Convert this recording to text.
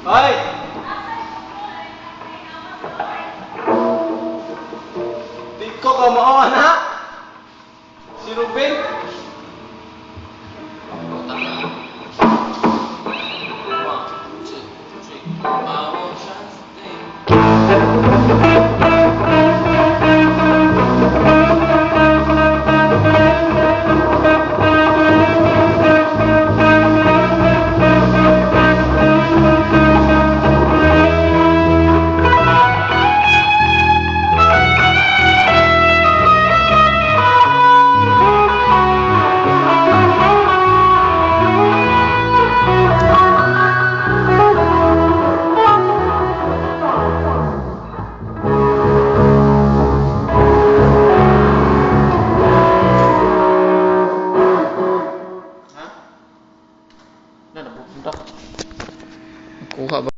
Hoy! Di ko kamao na. Si Ruben. One, two, three. I won't trust thing. Ha? Na, nabupunta. Kuha ba?